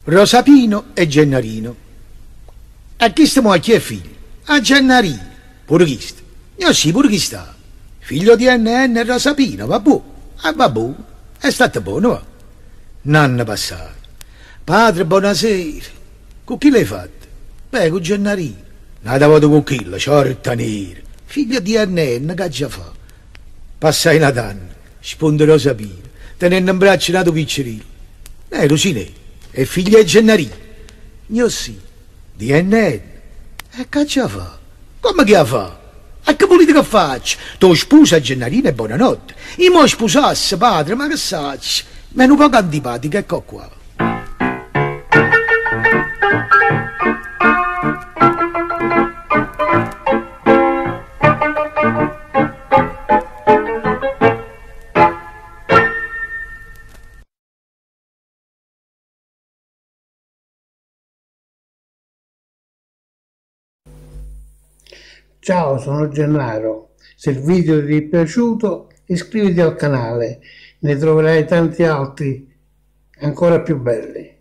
Rosapino e Gennarino. A chisto mo a chi è figlio? A Gennarino. Pure chisto. Gnorsì, pure chist'ato. Figlio di NN e Rosapino, va buo'? Ah, va buo'. E statte buono, va. N'anno passaje. Padre, bonasera. Cu chi l'hê fatto? Beh, cu Gennarino. N'ata vota cu chillo, ciorta nera. Figlio di NN, ch'aggia fa'? Passaje n'at'anno. Sponta Rosapino, tenenno 'mbraccio n'ato piccerillo. Neh, Rusinè, è figlio 'e Gennarino? Gnorsì. DNN. E ch'aggia fa'? Comme che 'a fa'? E che vulite che faccio? T' 'o spuso a Gennarino e bonanotte. Io m' 'o spusasse, padre, ma che saccio, m'è nu poco antipatico, ecco qua. Ciao, sono Gennaro. Se il video ti è piaciuto iscriviti al canale, ne troverai tanti altri ancora più belli.